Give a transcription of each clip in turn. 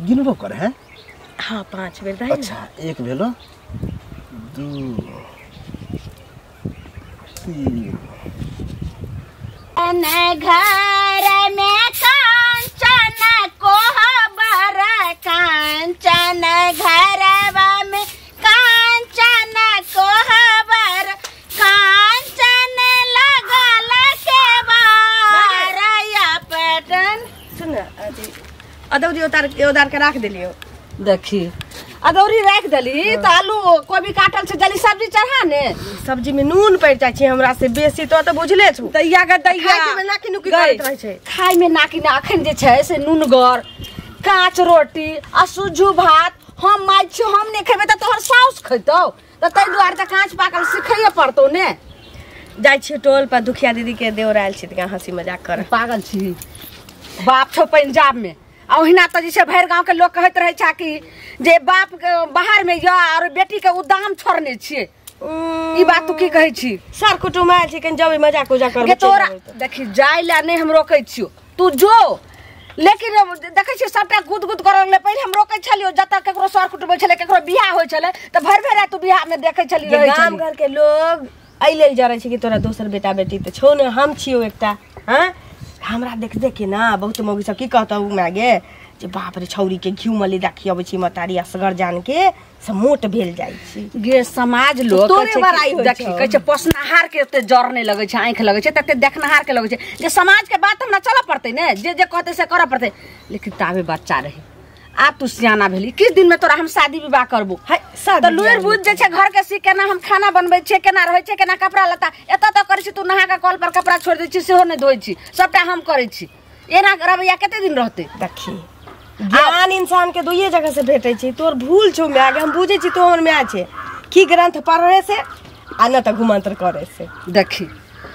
गिनबो कर है। हाँ 5 बेर। अच्छा 1 भेलो 2 3। घर में कांचन कोहबर कांचन घरवा में कांचन कोहबर कांचन लगल के बारया पटन। सुन अदौरी उतार उतार के राख देलियो। देखी अदौरी राख देली त आलू कोबी काटल छै जली सब्जी चढ़ा ने। सब्जी में नून पड़ जाय छै हमरा से बेसी तो त बुझले छु। दैया के दैया खाय में नाकी नुकी करैत रहै छै। खाय में नाकी ना अखन जे छै से नूनगर कांच रोटी आ सुज्जू भात हम माय छी हम नै खेबै त तोहर साउस खैतौ त तै दुआरे त कांच पाकल सिखैये पड़तौ ने। जाय छी टोल पर दुखिया दीदी के देवर आयल छी त हंसी मजाक कर। पागल छी बाप छौ पंजाब में आ ओहिना त जे छै भरि गांव के लोग कहैत रहै छै कि जे बाप बाहर में या और बेटी के उदाम छोड़ने छियै। ई बात तू की कहै छी? सर कुटुम आयल छी कनि जबै मजाक उजाक करबै। तोरा देखी जाय ला नै हम रोकै छियौ तू जो, लेकिन देखै छियै सबटा गुद गुद करऽ लगलै। पहिले हम रोकै छलियौ जतऽ केकरो सर कुटुम होइ छलै केकरो बियाह होइ छलै त भरि भरि राति तू बियाह में देखै छली रहै छली। गाम घर के लोग एहि लेल जरै छै कि तोरा दोसर बेटा बेटी त छौ ने हम छियौ एकटा। हाँ हमरा देख देख के ना बहुत मौगी सब की कहतौ माय गे जे बाप रे छौरी के घिउ मलिदा खियाबै छी मतारी असगर जान के से मोट भेल जाइ छी। गे समाज लोग तोरे बड़ाई होइ देखी कहै छै पोसनहार के ओते जर नै लगै छै आँखि लगै छै तते देखनहार के लगै छै। जे समाज के बात हमरा चलऽ पड़तै ने जे जे कहतै से करऽ पड़तै। लेकिन ताबे बच्चा रही आब तू सियाना भेली किस दिन में तोरा हम शादी विवाह करबो त लुरि बुझ जे छै घर के सीख केना हम खाना बनबै छियै केना रहै छियै केना कपड़ा लत्ता एतऽ तऽ करै छी तू नहा के कल पर कपड़ा छोड़ि दै छी सेहो नहि धोइ छी सबटा हम करै छी। एना रवैया कते दिन रहतै? देखी ज्ञान इंसान के दुइये जगह से भेटै छै। तोर भूल छौ माय गे हम बुझै छी तोहर हमर माय छै की ग्रंथ पढ़े से आ न तऽ घुमंत्र करे से। देखी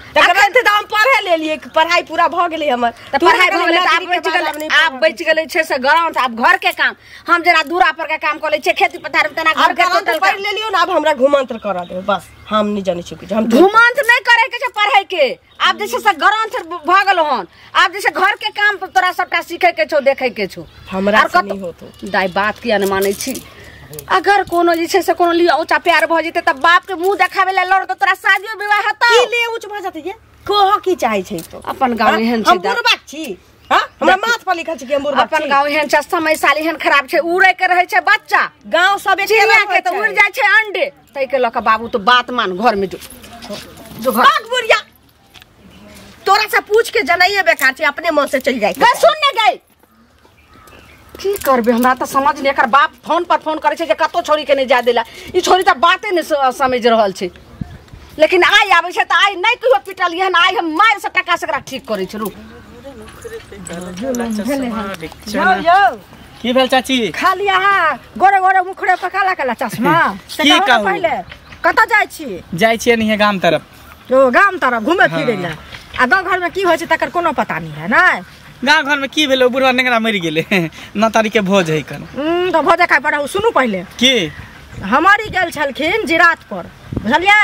त ग्रंथ तऽ हम पढ़े लेलियै पढ़ाई पूरा भऽ गेलै हमर त पढ़ाई भऽ गेलै आब बचि गेलै आब बचि गेलै छै से ग्रंथ। आब घर के काम हम जेना दूरा पर के काम कऽ लै छियै खेती पथार में तेना घर के टोटल पढ़ लेलियो न आब हमरा घुमंत्र करऽ दे बस। हम नहि जानै छी किछु हम घुमंत्र नहि करे के छै पढ़ै के। आब जे छै से ग्रंथ भऽ गेल हन आब जे छै घर के काम तोरा सबटा सीखे के छौ देखै के छौ। हमरा से नहि होतो दाइ बात किया नहि मानै छी? अगर कोनो जे छै से कोनो लियो ऊंचा प्यार भऽ जेतै त बाप के मुंह देखाबै ला लड़तौ तोरा शादियो विवाह हेतौ। की ले ऊंच भऽ जेतै ये कह की चाहै छै तो? अपन गांव एहन छै हम बुढ़बाक छी। हां हमरा माथ पर लिखल छै कि हम बुढ़बाक छी। अपन गांव एहन छै समय साल एहन खराब छै उड़ै के रहै छै बच्चा गांव सब एक चिड़िया के त उड़ जाइ छै अंडे। तै के लऽ के बाबू तो बात मान घर में जो जो घर भाग बुढ़िया तोरा से पूछ के जनाइए बेकार छै अपने मन से चलि जाइ। गई सुन ने गई की करबे हमरा त समझ नहीं। एकर बाप फोन पर फोन करै छै जे कतौ छोरी के नहीं जाय देला ई छोरी त बाते नहीं समझ रहल छै। लेकिन आइ आबै छै त आइ नहीं कहियो पिटल एहन आइ हम मारि से टका से एकरा ठीक करै छै। रुक की भेल चाची? खाली अहाँ गोरे गोरे मुखरे पकाला कला चश्मा से की कहू? पहिले कतऽ जाइ छी? जाइ छियै नहीं गाम तरफ। ओ गाम तरफ घूमे फिरै ला आ गाँव घर में की होइ छै तकर कोनो पता नहीं है ना। गाँव घर में की भेलै बुढ़वा नेंगरा मरि गेलै 9 तारीख के भोज है कन तऽ भोजे खाय पड़ै। सुनू पहिले की हमारी गेल छलखिन जिरात पर बुझलियै?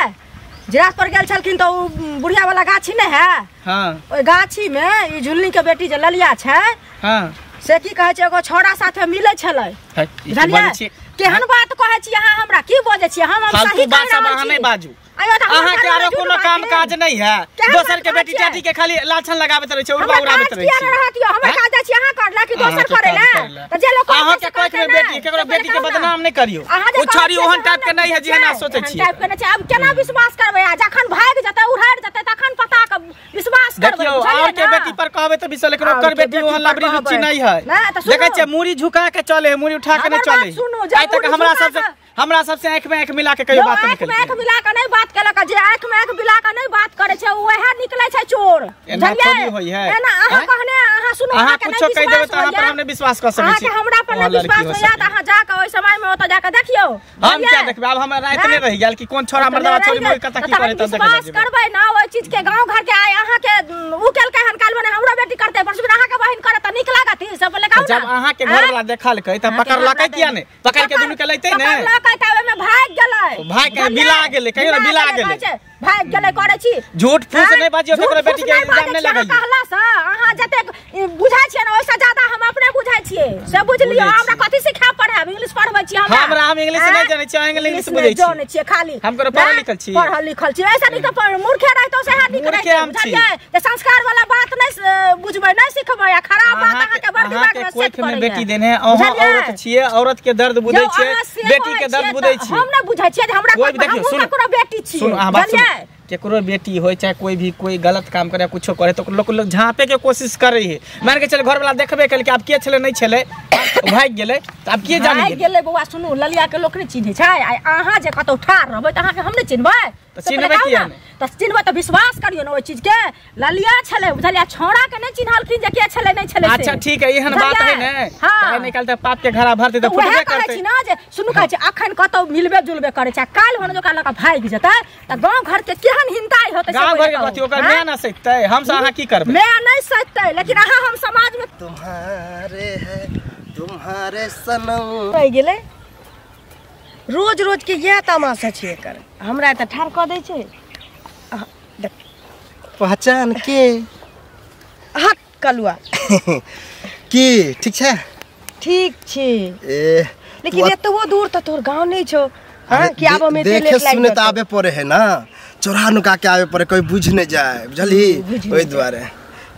जिरात पर गेल छलखिन तऽ ओ बुढ़िया वाला गाछी नहि है। हाँ ओहि गाछी में ई झुलनी के बेटी जे ललिया छै। हाँ से की कहै छै एगो छौड़ा साथे मिलै छलै बुझलियै? केहन बात कहै छी अहाँ हमरा की बजै छी? हम सही बात सब अहाँ नहि बाजू। अहाँ के आरो कोनो काम काज नहीं है दोसर के बेटी चाटी के खाली लाछन लगाबैत रहै छै उड़बा उड़ाबैत रहै छै। हमर काज जाइ छी अहाँ करला कि दोसर करै ला त जे लोग अहाँ के कोइ के बेटी केकरो बेटी के बदनाम नहीं करियो। ओ छड़ी ओहन टाइप के नहीं है जे एना सोचै छी टाइप के नहीं छै। अब केना विश्वास करबै? आ जखन भाग जतै उड़ाड़ जतै तखन पता के विश्वास करबै। देखियौ और के बेटी पर कहबै त विश्वास लेकिन ओकर बेटी ओहन लबरी रुचि नहीं है। देखै छै मुड़ी झुका के चले है मुड़ी उठा के नहीं चले। आइ तक हमरा सबसे आंख में आंख मिला के कहियो बात नहीं केलकै। आंख में आंख मिला के नहीं बात केलक जे आंख में आंख मिला के नहीं बात करे छै वएह निकले छै चोर। एना थोड़ी होई है। एना अहाँ कहने अहाँ सुनू अहाँ कुछो कहि देबै त अहाँ पर हम नहीं विश्वास कर सकै छी। अहाँ हमरा पर नहीं विश्वास होया त अहाँ जा के ओइ समय में ओतऽ जा के देखियौ। हम क्या देखबै? आब हमरा राति नै रहि गेल कि कोन छोरा मर्दवा छोरी मोर कत की करे त देखबै। विश्वास करबै ना ओइ चीज के। गांव घर के आइ अहाँ के उ केलकै हन काल बने हमरो बेटी करतै परसू अहाँ के बहिन करत त नीक लागत ई सब बोले कहू ना। जब अहाँ के घर वाला देखलकै त पकड़लकै किया नै? पकड़ के दुनू के लैतै ने। पकड़लकै त ओइ में ने भाग गेलै। भाग के बिला गेलै, कहियो ना बिला गेलै। भाग गेलै करै छी। झूठ फूस नै बाजियो, केकरो बेटी के इल्जाम नै लगाइयो। कहला से अहाँ जतेक बुझै छियै ने ओइसे ज्यादा हम अपने बुझै छियै, से बुझ लियो। हमरा कथि सिखा पढ़ाब? इंग्लिश पढ़बै छी हमरा। हमरा हम इंग्लिश नै जानै छी, इंग्लिश बुझै छी। जानै छियै खाली। हम करो पढ़ल लिखल छी। पढ़ल लिखल छी। ऐसा नहीं त मूर्खे रहतो से हाथ निकलै बुझलियै? त संस्कार वाला बात नै बुझबै, नै सिखबै, आ खराब बात अहाँ के बड़ दिमाग में सेट करै। बेटी देने अहाँ औरत छियै, औरत के दर्द बुझै छियै, बेटी के दर्द बुझै छियै। हम नै बुझै छियै जे हमरा ककरो बेटी छी। सुन अहाँ बात सुन, केकरो बेटी होय चाहे कोई भी कोई गलत काम करे कुछो करे तो लोग लोग झांपे के कोशिश करे है। मान के चले घर वाला देखबे कल कि आब के छले नहीं छले, भाग गेलै त आब के जानि भाग गेलै। बौआ सुनू, ललिया के लोक नै चिन्है छै। आ अहाँ जे कतौ ठार रहबै त अहाँ के हम नै चिन्हबै? त चिन्हबै किया नै? त चिन्हबै त विश्वास करियौ ने ओइ चीज के। ललिया छले बुझलियै, छौड़ा के नै चिन्हलखिन जे के छले नै छले। अच्छा ठीक है, एहन बात है ने। हां निकाल त पाप के घड़ा भरते त फुटबे करते। कहै छी ना जे सुनू, कहै छी अखन कतौ मिलबे जुलबे करै छै, काल होने जो लका भागि जेतै त गांव घर के केहन हिंताई होतै। गांव घर के कथि ओकर my ना सकतै, हम से अहाँ की करबै? My नै सकतै, लेकिन अहाँ हम समाज में तुम्हारे है तुम्हारे सनम रहि गेलै। रोज रोज के इएह तमाशा छै एकर, हमरा एतऽ ठाढ़ कऽ दै छै। पहचान के हट कलुआ। की ठीक छै? ठीक छै। ए लेकिन एतबो दूर तऽ तोहर गाँव नहि छौ। हां कि आबऽ में देखे सुने तऽ आबे पड़े है ना, चोरा नुका के आबे पड़े, कोई बुझ नहीं जाए बुझली, ओहि दुआरे।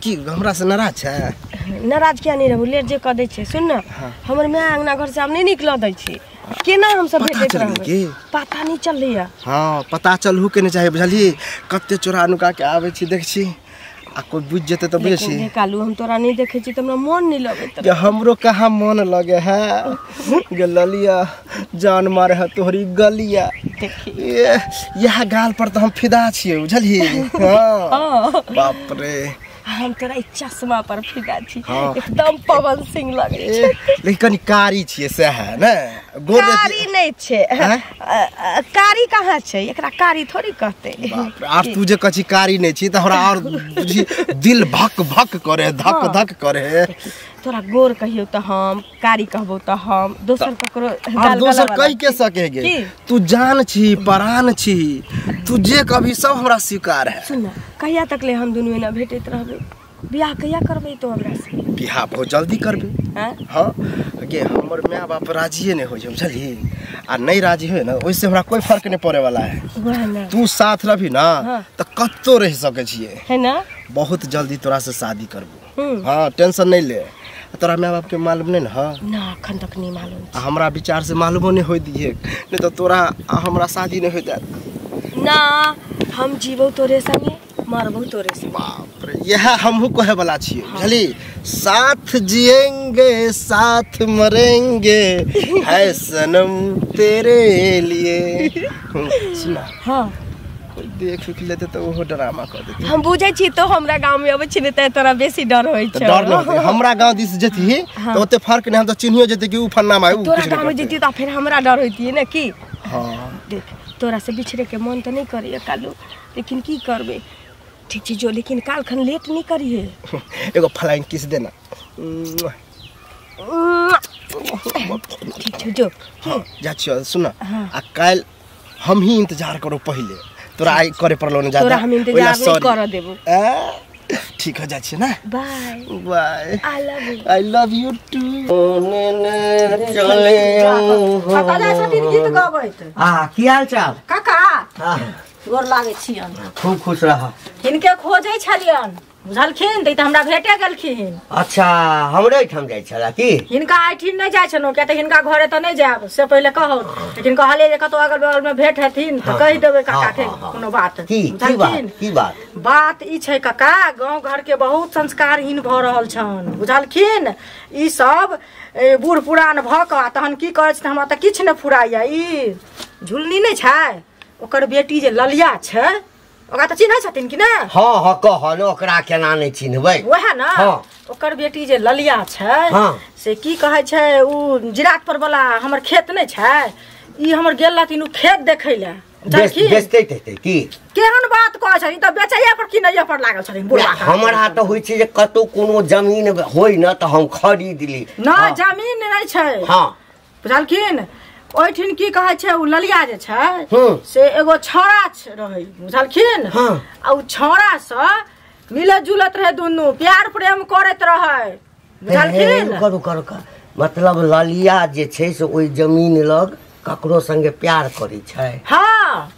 की हमरा से नाराज छै? नाराज किया नहीं रहू, लेट जे कऽ दै छै। सुन ना, हमर my अंगना घर से आब नहि निकलऽ दै छै, केना हम सब भेटैत रहबै? पता नहीं चलैया। हाँ पता चलहु के नहीं चाही बुझली, कते चोरा नुका के आबै छी देख छी, आ कोई बुझ जेतै तऽ बुझै छी। कालू हम तोरा नहीं देखै छी त हमरा मन नहीं लगैत। के हमरो कहाँ मन लगे है गे ललिया, जान मारे है तोहरी गलिया। यह गाल पर तऽ हम फिदा छियै बुझली। हाँ बाप रे, हम तोरा चश्मा पर फिदा छी। एकदम पवन सिंह लगै छै। लेकिन कनि कारी छियै से है ने? गोर कारी नहि छै। कारी कहाँ छै, एकरा कारी थोड़ी कहते। बाप रे, आर तू जे कहै छी कारी नहि छी त हमरा और बुझी दिल भक भक करे, धक धक करे। तोरा गोर कहियो त हम कारी कहबो त हम दोसर ककरो गाल दोसर कहि के सके गे? तू जान छी परान छी, तू जे कभी सब हमरा स्वीकार है। सुन, कहिया तक ले हम दुनू एना भेटैत रहबै? बियाह कहिया करबै तो हमरा से? बियाह बहुत जल्दी करबै। हाँ गे, हमर my बाप राजिए नहीं हो बुझली, आ नहीं राजी हो ना ओइसे हमरा कोई फर्क नहीं पड़े वाला है। तू साथ रही ना त कत्तो रह सके छियै है ना। बहुत जल्दी तोरा से शादी करबो। हाँ टेंशन नहीं ले। तोरा my बाप के मालूम नहीं ना? ना अखन तक नहीं मालूम। हमरा विचार से मालूमो नहीं होई दिए, नहीं तो तोरा हमरा शादी नहीं होई जात ना। हम जीवो तोरे संगे, मरबो तोरे संगे। बाप रे, यह हमहू कहे वाला छियै बुझली। साथ जिएंगे साथ मरेंगे है सनम तेरे लिए। सुना हाँ, कोई देख उख लेते तो ओहो ड्रामा कर देते। हम बुझै छी तो हमरा गांव में अबै छी ने त तोरा बेसी डर होइ छै। डर न होतै, हमरा गांव दिस जती त ओते फर्क नहीं, हम त चिन्हियो जते कि उ फन्ना में उ तोरा गांव में जती त फिर हमरा डर होती ने की। हां देख, तोरा से बिछड़े के मन त नहीं करिए कालू, लेकिन की करबे? ठीक छै जो, लेकिन काल खन लेट नहीं करिए। एगो फ्लाइंग किस देना। ठीक छै जो। हां जा छियो। सुन, आ काल हम ही इंतजार करो पहिले, तोरा आई करे पड़लो न ज्यादा। तोरा हम इंतजार नहीं कर देबो। ठीक हो जा छियै ना। Bye bye, I love you. I love you too. चले कतऽ जाइ छथिन गीत गबैत? हां की हाल चाल काका? हां गोर लागै छियन। खूब खुश रह। हिनके खोजै छलियन बुझलखिन त हमरा भेटे गेलखिन। अच्छा हमरे एहिठाम जाइ छला की? हिनका एहिठाम नहि जाइ छलहुँ किया तऽ हिनका घरे तऽ नहि जायब से पहिले कहौ, लेकिन कहलियै जे कतौ अगल बगल में भेट हेथिन तऽ कहि देबै काका के कोनो बात। बुझलखिन की बात? बात ई छै काका, गाँव घर के बहुत संस्कारहीन भऽ रहल छन बुझलखिन। ई सब बूढ़ पुरान भऽ कऽ तहन की करै छै, हमरा तऽ किछु नहि फुराइया। ई झुलनी नहि छै, ओकर बेटी जे ललिया छै ओकरा तऽ चिन्है छथिन कि नहि? हाँ हाँ कहल, ओकरा केना नहि चिन्हबै? वएह ने। हाँ। ओकर बेटी जे ललिया छै। हाँ। से की कहै छै, उ जिरात पर वाला हमर खेत नहि छै, ई हमर गेल रहथिन उ खेत देखै लए। बेचते तेते की? केहन बात कहै छथिन, तऽ बेचैये पर किनैये पर लागल छथिन बुढ़वा। हमरा तऽ होइ छै जे कतौ कोनो जमीन होइ न तऽ हम खरीद ली। न जमीन नहि छै। हाँ बुझलखिन, ओहिठिन की कहै छै उ ललिया जे छै से एगो छौड़ा रहै बुझलखिन। आ उ छौड़ा से मिलत जुलत रहे, दुनू प्यार प्रेम करैत रहे बुझलखिन। करू करू मतलब ललिया जे छै से ओहि जमीन लग ककरो संगे प्यार करै छै। हाँ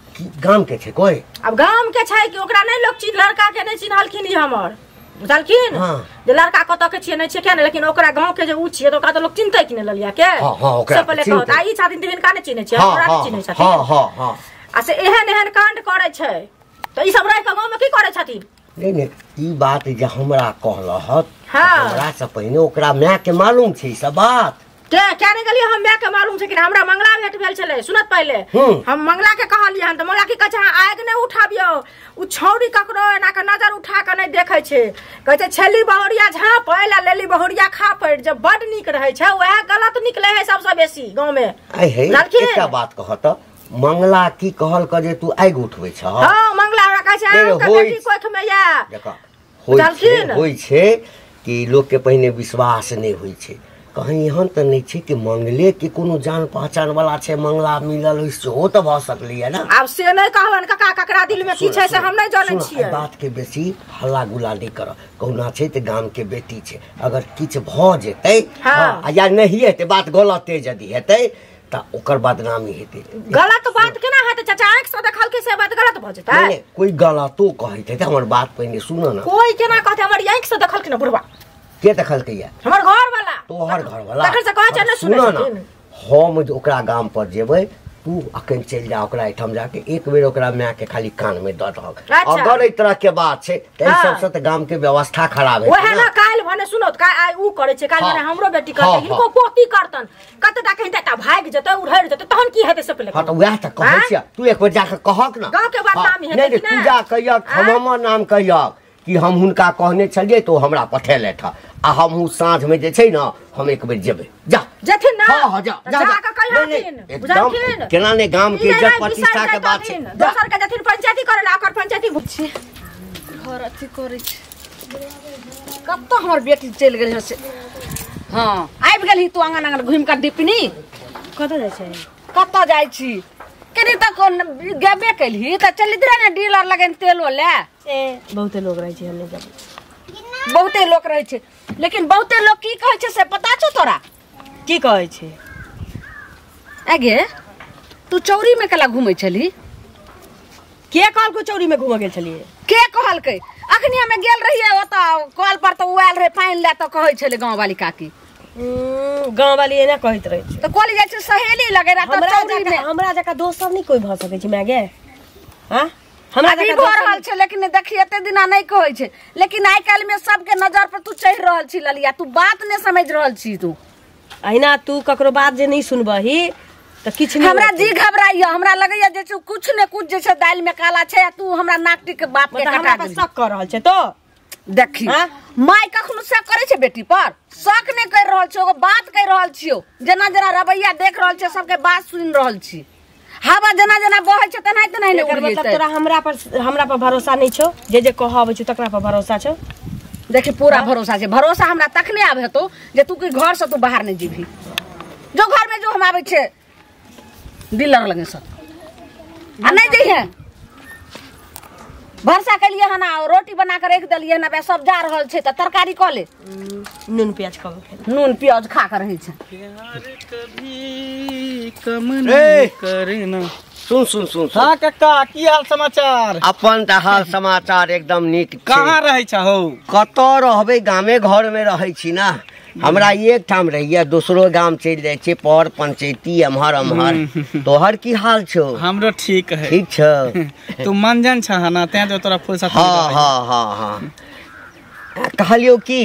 गाम के छै कोई? अब गाम के छै कि ओकरा नहीं लोग चिन्ह, लड़का के नहीं चिन्हलखिन ई हमर बुझलखिन। जे लड़का कतऽ के छियै नहीं छियै किया, लेकिन ओकरा गांव के जे उ छियै त ओकरा त लोग चिन्हतै कि नहीं ललिया के। हां ओकरा से पहिले कहत आ ई छथिन त हिनका नहीं चिन्है छियै, हमरा नहीं चिन्है छथिन। हां हां हां आ से एहन एहन कांड करै छै त ई सब रहि के गांव में की करै छथिन? नहीं नहीं ई बात जे हमरा कहलहत हमरा से पहिने ओकरा my के मालूम छै ई सब बात। के क्या नहीं गेलियै हम my के मालूम छै कि हमरा मंगला भेट भेल छलै। सुनत पहिले हम मंगला के कहलियै हन त मंगला की कहै छै आगि नहि उठाबियौ, उ छौड़ी ककरो एना के नजर उठा के नहि देखै छै, कहै छै छेली बहुरिया झाँपै ला लेली बहुरिया खापड़, जे बड नीक रहै छै वएह गलत निकलै है सबसँ बेसी गाँव में। एकटा बात कह त मंगला की कहल क जे तू आगि उठबै छ? हां मंगला हमरा कहै छै आम के बेटी कोख में या देखा होई छै कि लोग के पहिने विश्वास नहि होई छै। कहीं एहन तऽ नहि छै कि मंगले के कोनो जान पहचान वाला छै, मंगला मिलल होई सेहो तऽ भऽ सकलैया ना। आब से नहि कहबनि काका, ककरा दिल में की छै से हम नहि जानै छियै। बात के बेसी हल्ला गुल्ला नहि कर, कहुना छै तऽ गाम के बेटी छै, अगर किछु भऽ जेतै आ या नहीं हेतै बात गलते यदि हेतै तऽ ओकर बदनामी हेतै। गलत बात केना हेतै चाचा? आँखि से देखलकै से बात गलत भऽ जेतै? नहि कोई गलतो कहैत हेतै, हमर बात पहिने सुन ना। कोई केना कहतै? हमर आँखि से देखलकै ना बुढ़वा। के देखलकै या? हमर घर वाला। तोहर घर वाला? तखन से कहै छै नहि सुनै छथिन। हम जे ओकरा गाम पर जेबै तू अखन चलि जा ओकरा एहिठाम जाके एक बेर ओकरा माय के खाली कान में दऽ दहक। अगर एहि तरह के बात छै तऽ एहि सबसँ तऽ गाम के व्यवस्था खराब हेतै। ओएह ना काल्हि भने सुनत आइ उ करै छै, काल्हि भने हमरो बेटी करतै, हिनको पोती करतन, कते टा कहिन टा भागि जेतै उड़हरि जेतै तहन की हेतै से पहिले। हां तऽ उएह तऽ कहै छियै, तू एक बेर जाके कहक ना। गाँव के बदनामी हेतै कि नहि? तू जा कहियक, हम हमर नाम कहियक कि हम हुनका कहने छलियै तो हमरा पठेलथि हँ आ हमहूँ साँझमे जे छै ने हम एक बेर जेबै। जा जेथिन ना? हाँ हाँ जा जा जा के कहियथिन एकदम केना ने गाम के इज्जत प्रतिष्ठा के बात छै। दोसर के जेथिन पंचायती करे ला, ओकर पंचायती छी घर अथी करै छै। कतऽ हमर बेटी चलि गेल से? हाँ आबि गेलही तू आंगन आंगन घुमि कऽ दीपनी। कतऽ जाइ छै? कतऽ जाइ छी? कनी तक गेबे केलही तऽ चलि रहे ने डीलर लगन तेलो ले। ए बहुते लोग रहै छै, हम नहि जाबै। बहुते लोग रहै छै लेकिन बहुते लोग की कहै छै से पता छौ तोरा? की कहै छै? आगे तू चौरी में केला घूमै छली? के कहलकै चौरी में घूमऽ गेल छलियै? के कहलकै? अखनी हमे गेल रहियै ओतऽ कल पर तऽ उ आयल रहै पानि लए तऽ कहै छलै गाँव वाली काकी। गाँव वाली एना कहैत रहै छै तऽ कॉलेज जाइ छै सहेली लगे रहा तऽ चौरी में। हमरा जकाँ दोस्त सब नहि कोइ भऽ सकै छै माय गे। हाँ हमरा अभी भऽ रहल छै लेकिन देखी एते दिना नहि कहै छै, लेकिन आइ काल्हि में सबके नजर पर तू चढ़ि रहल छी ललिया, तू बात नहि समझि रहल छी तू। अहिना तू ककरो बात जे नहि सुनबही तऽ किछु नहि। हमरा जी घबराइया, हमरा लगैया जे कुछ ने कुछ जे छै दालि में काला छै आ तू हमरा नाक टीक बाप के कटा देलही। शक कऽ रहल छै तो देखी माय कखनो शक करै छै बेटी पर? शक नहि करि रहल छियौ, एगो बात कहि रहल छियौ। जेना जेना रवैया देख रहल छियौ सबके बात सुनि रहल छी, हवा जेना जेना बहै छै तेनाहि तेनाहि ने उड़ि जेतै। तोरा हमरा पर भरोसा नहि छौ? जे जे कहऽ अबै छौ तकरा पर भरोसा छौ? देखी पूरा भरोसा छै। भरोसा हमरा तखने आब हेतौ जे तू कि घर से तू बाहर नहि जेबही। जो घर में जो हम आबै छियै डीलर लगे सब आ नहि जइहे। भरसा केलियै हन आ रोटी बना के राखि देलियै हन, सब जा रहल छै तऽ तरकारी कऽ ले। नून प्याज खा, नून प्याज खा के रहै छै। प्यार कभी कम नहीं करना। सुन सुन सुन। हाँ काका की हाल समाचार? अपन तऽ हाल समाचार एकदम नीक। कहाँ रहै छहो? कतऽ रहबै, गामे घर में रहै छी ना। हमरा एक ठाम रहिए, दोसरो गाम चलि जाइ छी पर पंचायती एम्हर एम्हर। तोहर की हाल छौ? हमरो ठीक है। ठीक छौ? तू मंजन छह ना तें जो तोरा फुर्सत। हाँ हाँ हाँ हाँ कहलियौ कि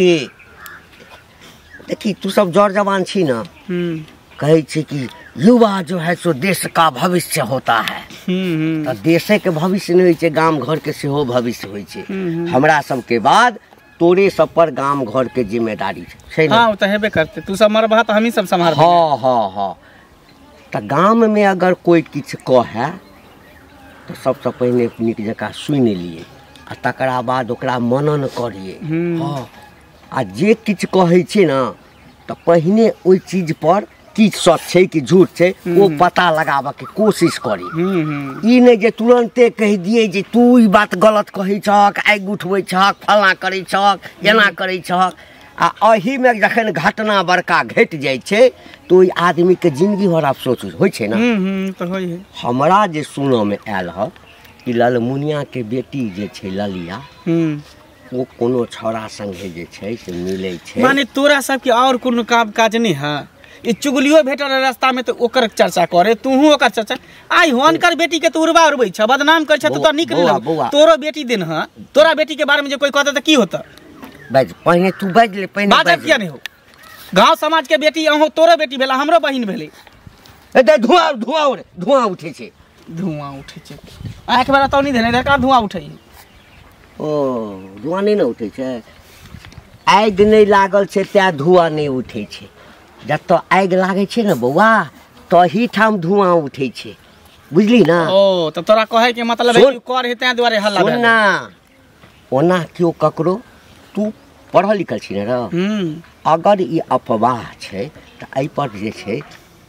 देखी तू सब जर जवान छी ना, कहै छी कि युवा जो है सो देश का भविष्य होता है। तऽ देशे के भविष्य नहि होइ छै, गाम घर के सेहो भविष्य होइ छै। हमरा सबके बाद तोरे सब पर गाम घर के जिम्मेदारी छै ना। हाँ ओ तऽ हेबे करतै, तू सब मरबहा तऽ हमही सब सम्हारबै। हाँ हाँ हाँ तऽ गाम में अगर कोई किछु कहै तऽ सबसँ पहिने नीक जकाँ सुनि लिए आ तकरा बाद ओकरा मनन करिए। हाँ आ जे किछु कहै छै ना तऽ पहिने ओहि चीज पर की सच छै कि झूठ छै ओ पता लगाबऽ के कोशिश करी। ई नहि जे तुरन्ते कहि दियै जे तू ई बात गलत कहै छहक, आगि उठबै छहक, फलाँ करै छहक, एना करै छहक। आ एहिमे जखन घटना बड़का घटि जाइ छै तऽ ओहि आदमीके जिंदगी भर अफसोस होइ छै ने। हमरा जे सुनऽमे आयल हँ कि ललमुनियाके बेटी जे छै ललिया, ओ कोनो छौड़ा संगे जे छै से मिलै छै। माने तोरा सबके और कोनो काम काज नहीं है? ई चुगलियो भेटल रास्ता में तो ओकर चर्चा करे, तूहू ओकर चर्चा। आई हुनकर बेटी के तो उड़बा उड़बै छ, बदनाम कर छ, तो नीक नहीं लग। तोरो बेटी दिन है, तोरा बेटी के बारे में जे कोई कहता त की होता? बाज पहिने तू बाज ले, पहिने बाजब किया नहीं हो? गांव समाज के बेटी अहो तोरो बेटी भेला, हमरो बहिन भेलै। ए दे धुआं धुआं उड़े, धुआं उठे छै, धुआं उठे छै। आंख बेरा तो नहीं देने का धुआं उठे। ओ धुआं नहीं ने उठे छै, आगि नहीं लागल छै तैं धुआं नहीं उठे छै। जतऽ आगि लागै छै ने बौआ तही ठाम धुआं उठे छै, बुझली ना? ओ त तोरा कहै के मतलब है कि कर हे तैं दुआरे हल्ला भेल ना। ओना क्यों ककरो, तू पढ़ल लिखल छी ने र, अगर ई अफवाह छै तऽ एहि पर जे छै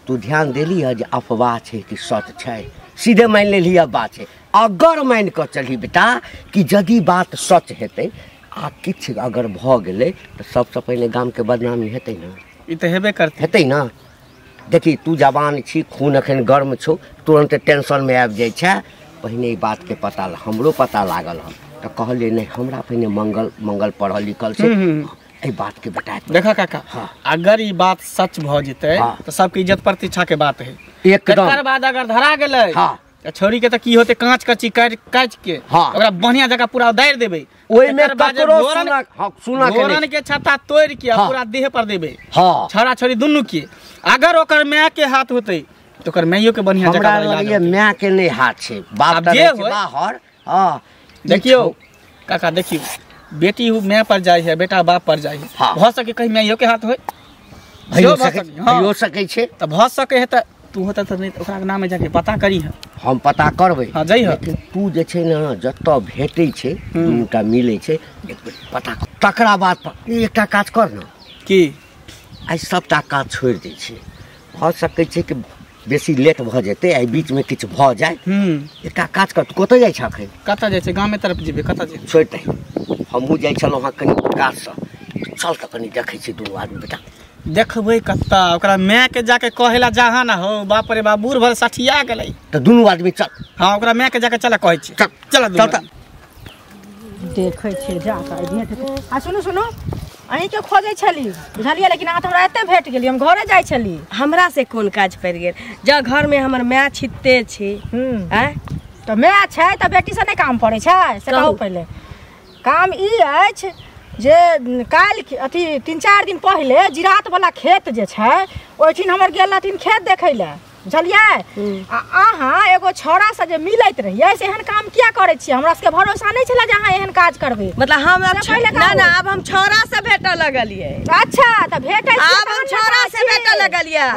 तू ध्यान देली है जे अफवाह छै कि सच छै, सीधे मानि लेली अफवाह छै। अगर मानि कऽ चलही बेटा कि यदि बात सच हेतै आ किछु अगर भऽ गेलै तऽ सबसँ पहिने गामके बदनामी हेतै ने। ई तऽ हेबे करतै, हेतै ने। देखी तू जवान छी, खून एखन गर्म छौ, तुरन्त टेंशनमे आबि जाइ छै। पहिने ई बातके पता हमरो पता लागल हँ तऽ कहलियै नहि हमरा पहिने मंगल मंगल पढ़ल लिखल छै, एहि बातके बता। देखा काका, हाँ। अगर ई बात सच भऽ जेतै तऽ सबके इज्जत प्रतिष्ठा के बात है एकदम। एकर बाद अगर धरा गेलै हाँ। छौड़ी के तऽ की होतै, काँच कच्ची काटि काटि के हाँ। ओकरा बढ़िया जगह पूरा उदारि देबै, ओहिमे ककरो सुना के घोरन के छत्ता तोड़ि के पूरा देह पर देबै हाँ। छौड़ा छौड़ी दुनू के। अगर ओकर माय के हाथ होतै तऽ ओकर माइयो के बढ़िया जगह हमरा लगैया माय के नहि हाथ छै, बाप तऽ रहै छै बाहर। हाँ देखियौ काका, देखियौ बेटी my पर जाइ है, बेटा बाप पर जाइ है। हाँ। भऽ सके कहीं माइयो के हाथ होय, भइयो सकै छै तऽ भऽ सकै है। तऽ तू होता तऽ नहि ओकरा नामे जाके पता करी है। हम पता करबै। हाँ जाइ है। लेकिन तू जे छै ने जतऽ भेटै छै दुनूटा मिलै छै एक बेर पता कर, तकरा बाद एकटा काज कर ने। की? आइ सबटा काज छोड़ि दै छै, भऽ सकै छै कि बेसी लेट भऽ जेतै, एहि बीचमे किछु भऽ जाय। एकटा काज कर, तू कतऽ जाइ छ एखन? कतऽ जाइ छै? गामे तरफ जेबै। कतऽ जेबै? छोड़ि दही, हमहूँ जाइ छलहुँ हँ कनि काजसँ, चल तऽ कनि देखै छी दुनू आदमी बेटा। देखबै कतऽ? ओकरा माय के जाके कहेला जहाँ ना हो, बाप रे बाप बूढ़ भर सठिया गेलै। तऽ दुनू आदमी चल। हाँ ओकरा माय के जाके चल कहै छी, चल चल चल। देखै छियै जा कऽ भेट। आ सुनू सुनू, अहीँके खोजै छली बुझलियै, लेकिन अहाँ तऽ हमरा एते भेट गेली, हम घरे जाइ छली। हमरा से कोन काज पड़ि गेल? जँ घरमे हमर माय छिते छै। आँय तऽ माय छै तऽ बेटीसँ नहि काम पड़ै छै से कहू पहिले। काम ई अछि जे काल्हि अथी 3-4 दिन पहिले जिरातवला खेत जे छै ओहिठिन हमर गेल रहथिन खेत देखै लए, बुझलियै? आ अहाँ एगो छौड़ासँ जे मिलैत रहियै से एहन काम किया करै छियै? हमरा सबके भरोसा नहि छलै जे अहाँ एहन काज करबै। मतलब हम आब ना ना, आब हम छौड़ा से भेटऽ लगलियै। अच्छा तऽ भेटै छियै, आब हम छौड़ा से भेटऽ लगलियै।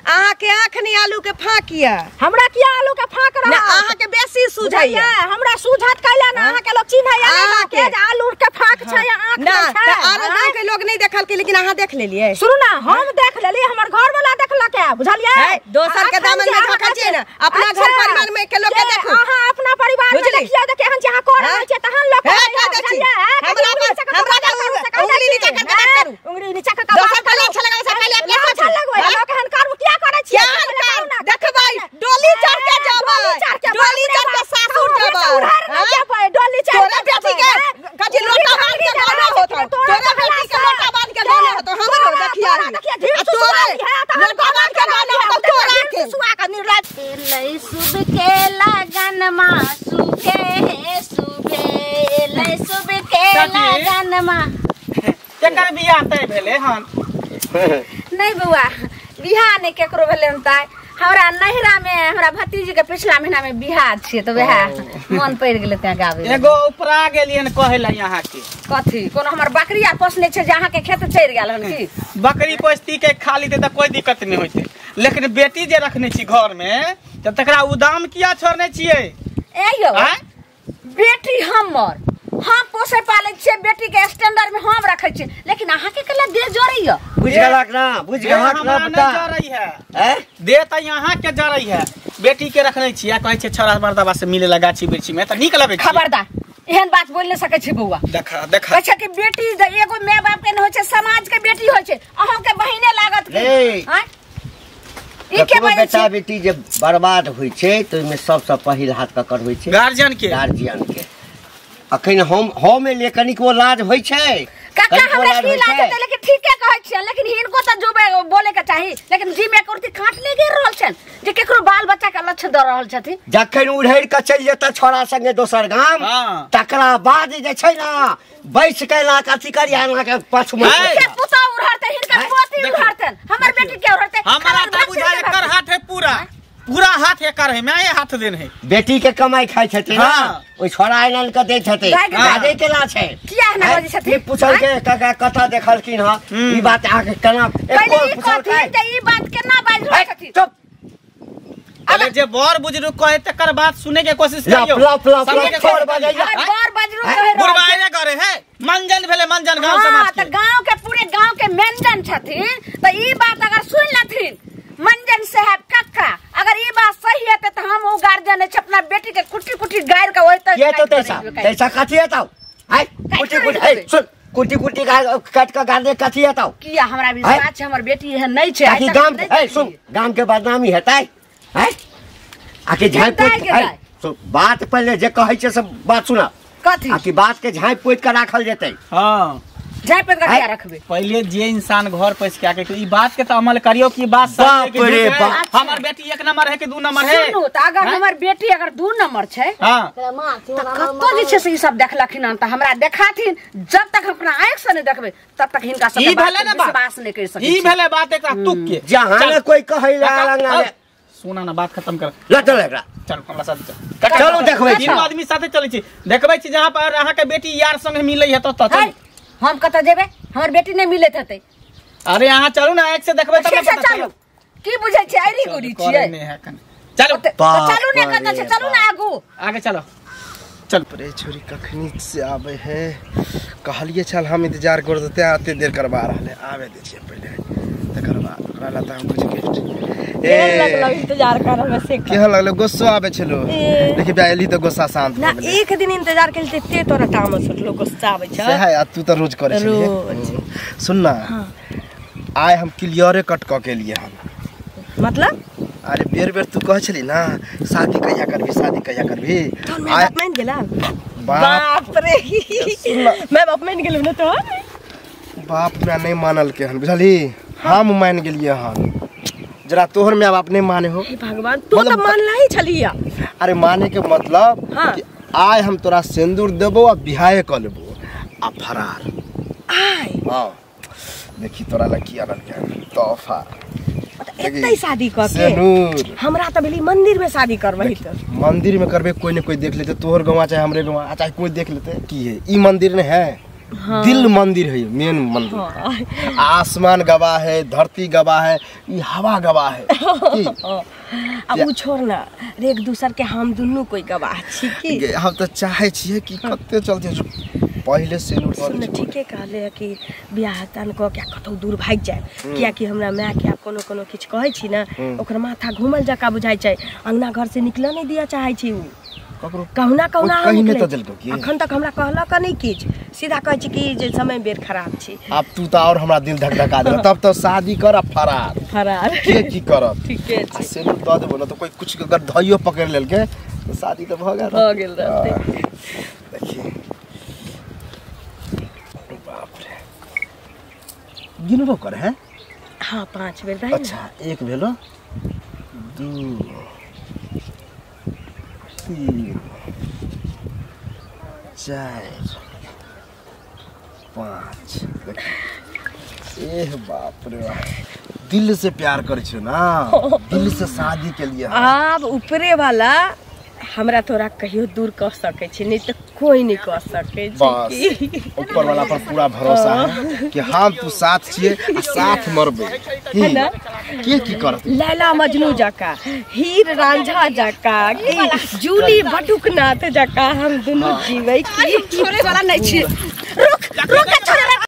अहाँ के आँख नहि आलू के फाँक यऽ। हमरा किया आलू के फाँक रहत? ना अहाँ के बेसी सूझैया। हमरा सूझत कैला ना, अहाँ के लोग चिन्हैया नहि के जे आलू के फाँक छै या आँख ना। नहि छै। तऽ आरो गाँव के लोग नहि देखलकै, लेकिन अहाँ देख लेलियै। सुनू ना, हम देख लेलियै, हमर घर वाला देखलक है, बुझलियै? दोसर के दामन में धोखा छियै ना, अपना घर परिवार में के लोग के देखू। अहाँ अपना परिवार में देखियौ जे केहन छै, अहाँ कऽ रहल छियै तहन लोग बुझलियै? हमरा हमरा उंगली नीचा करके बात करू, उंगली नीचा करके दोसर पर लाछ लगाबै से पहिले अपने लाछ लगबै। लोग एहन कर्म किया करै छियै? देखबै डोली चढ़ के जेबै, डोली चढ़ के सासुर जेबै, डोली चढ़ तोरा बेटी के कथी लोटा बांध के गाना होतौ, तोरा बेटी के लोटा बांध के गाना होतौ। हमरो देखिया तोरा लोटा बांध के गाना होतौ, तोरा के सुआ के निर्लज। लै सुब के लगन मा सुखे हे सुबे, लै सुब के लगन मा। केकर बियाह तय भेलै हन? नहीं बउआ, बियाह नहि केकरो भेलै हन ताय। हमरा नैहरा में हमरा भतीजी के पिछला महीना में बियाह छियै तऽ वएह मन पड़ि गेलै तें गाबै। एगो उपरा गेलियन कहै ला यहाँ के। कथी? कोनो हमर बकरी आर पोसने छै जे अहाँ के खेत चढ़ि गेल हन की? बकरी पोसती के खाली ते तऽ कोई दिक्कत नहि होइतै, लेकिन बेटी जे रखने छी घर में तऽ तकरा उदाम किया छोड़ने छियै? ए यौ, बेटी हमर हम पोसे पालै छियै बेटी के स्टैंडर्ड में हम रखै छियै लेकिन अहाँ के कला देह जरैया बुझ गेलक ना बुझ गेलक ना बेटा जरै है हैं दे त यहाँ के जरै है बेटी के रखने छियै कहै छै छोरा मर्दाबा से मिले ला गाछी वृक्षी में त नीक लगै छै। खबरदार एहन बात बोल नहीं सकै छै बौआ। देखा देखा कहै छै कि बेटी एगो my बाप के न होइ छै समाज के बेटी होइ छै अहाँ के बहिने लागत के हैं ई के बेटा बेटी जे बर्बाद होइ छै त ओइ में सबसे पहिल हाथ ककर होइ छै गार्जियन के। गार्जियन के अखन हम ले कनिको लाज होइ छै काका हमरा की लाज हेतै लेकिन ठीके कहै छियै लेकिन हिनको त जो बोले के चाही लेकिन जी में कुर्ती काट ले गेल रहल छन जे केकरो बाल बच्चा के लक्ष्य द रहल छथिन। जखन उड़ैर के चलि जेता छोरा संगे दोसर गाम तकरा बाद जे छै ना बैस के ना कथी करी अहाँ के पाछू में के पुता उड़हरतै हिनकर पोती उड़हरतै हमर बेटी के उड़हरतै। हमरा त बुझा एकर हाथ है पूरा पूरा हाथ एकर है मैं हाथ देन है बेटी के कमाई खाइ छथिन ना ओइ छोरा आनन के दै छथिन बाजै केना छै किया एना बाजै छथिन ई पूछल के काका कथा देखलखिन ह ई बात अहाँ के केना एको पूछल के ई बात केना बाजि रहल छथिन। चुप अरे जे बर बुजुर्ग कहे तकर बात सुने के कोशिश करियो। लप लप लप छोड़ बजैया बर बुजुर्ग कहे बुढ़वा एने करे है मंजन भेले मंजन गांव समाज के त गांव के पूरे गांव के मंजन छथिन त ई बात अगर सुन लथिन मंजन साहब कक्का अगर ई बात सही हेतै त हम ओ गार्जियन छै अपना बेटी के कुटी कुटी गारि के ओइ त ये तो तैसा तैसा कथी हेतौ आइ कुटी कुटी ए सुन कुटी कुटी काट के गार दे कथी हेतौ किया हमरा विश्वास छै हमर बेटी एहन नै छै ताकि गाम ए सुन गाम के बदनामी हेतै हैं आके झाँपि पोति बात पहिले जे कहै छै से बात सुना कथी आकि बात के झाँपि पोति के राखल जेतै। हां झाँपि पोति के किया रखबै पहिले जे इंसान घर पैस के आके ई बात के त अमल करियो कि बात सही है कि हमर बेटी एक नंबर है कि दू नंबर है। सुनू त अगर हमर बेटी अगर दू नंबर छै हां त कतो जे छै से ई सब देखलखिन त हमरा देखाथिन जब तक हम अपना आँख से नहीं देखबै तब तक हिनका सब विश्वास नहीं कर सकै। ई भेलै बात एकरा तुक के जहां ने कोई कहै ला सुना ना बात खत्म कर ल चल एकरा चल हमरा साथ चल चलू देखबै तीन आदमी साथे चलै छी देखबै छी जहां पर अहाँ के बेटी यार संग मिलै है त चल। हम कत जेबै हमर बेटी नहीं मिलैत हेतै। अरे अहाँ चलू ना एक से देखबै तब पता चलू की बुझै छी आइरी गोरी छियै चलू चलू ने कत छै चलू ना आगू आगे चलो चल रे छोरी कखनी से आवे है कहलिए चल हम इंतजार कर देते आते देर करवा रहले आवे दे छियै पहिले तकर बाद ओकरा ला त हम कुछ गिफ्ट ए लगल इंतजार कर रहल से केहन लगल गुस्सा आवे छलो देखि बा एली त गुस्सा शांत ना एक दिन इंतजार केलते ते तोरा तामस उठलो गुस्सा आवे छ से है आ तू त रोज करे छलिए। सुन ना आइ हम क्लियरे कट क के लिए हम मतलब अरे बेर बेर तू कह छली ना शादी कहिया करबी शादी कहिया करबी तोर बाप मान गेला बाप रे मैं बाप मान गेलौ ना तो बाप मैं नहीं मानल के हन बुझली हम मान गेलिए हन जरा तोहर my बाप नहीं माने हो। हे भगवान तू त मानला ही छलिया। अरे माने के मतलब हाँ। कि आय हम तोरा सिंदूर देबो आ बिहाय क लेबो आ फरार आय हां देखी तोरा ला की आनल के तोहफा एतै शादी क के हमरा त भेली मंदिर में शादी करबही त मंदिर में करबे कोई न कोई देख लेते तोहर गवा चाहे हमरे गवा चाहे कोई देख लेते की है ई मंदिर ने है हाँ। दिल मंदिर है मेन मंदिर हाँ। आसमान गवाह है धरती गवाह है ई हवा गवाह है अब उ छोड़ ना रे एक दूसर के हम दुनू कोई गवाह छी की हम त चाहे छियै कि कते चलते पहिले सिनुर सुन ठीके कहले है कि बियाह तान क के कतौ दूर भागि जाए किया कि हमरा माय के कोनो कोनो किछ कहै छी ना ओकर माथा घुमल जका बुझाइ छै अंगना घर से निकल नहीं दिया चाहै छी उ ककरो कहुना कहुना कहीं नहीं त देलको की अखन तक हमरा कहलक नहीं किछ सीधा कहै छी कि जे समय बेर खराब छी अब तू त और हमरा दिल धक-धका देल तब त शादी कर आ फरार फरार के की करत ठीके छै सिनुर the देबो न त कोई कुछ अगर धइयो पकड़ लेलके त शादी त भ गेल भ गेल रहते। देखिए बाप रे गिनबो कर है हां 5 बेर दाई। अच्छा एक भेलो 2 3 4 5 एह बाप रे दिल से प्यार कर छो ना दिल से शादी के लिए आब ऊपरे वाला हमरा तोरा कहियो दूर कह सकै छी नहीं तो कोई नहीं कह सकै बस ऊपर वाला पर पूरा भरोसा है कि हम तू साथ छिए आ साथ मरबे की के की करत लैला मजनू जका हीर रांझा जका की जूली बटुकनाथ जका हम दुनू जीवे की छोड़े वाला नहीं छी। रुक रुक छोड़े।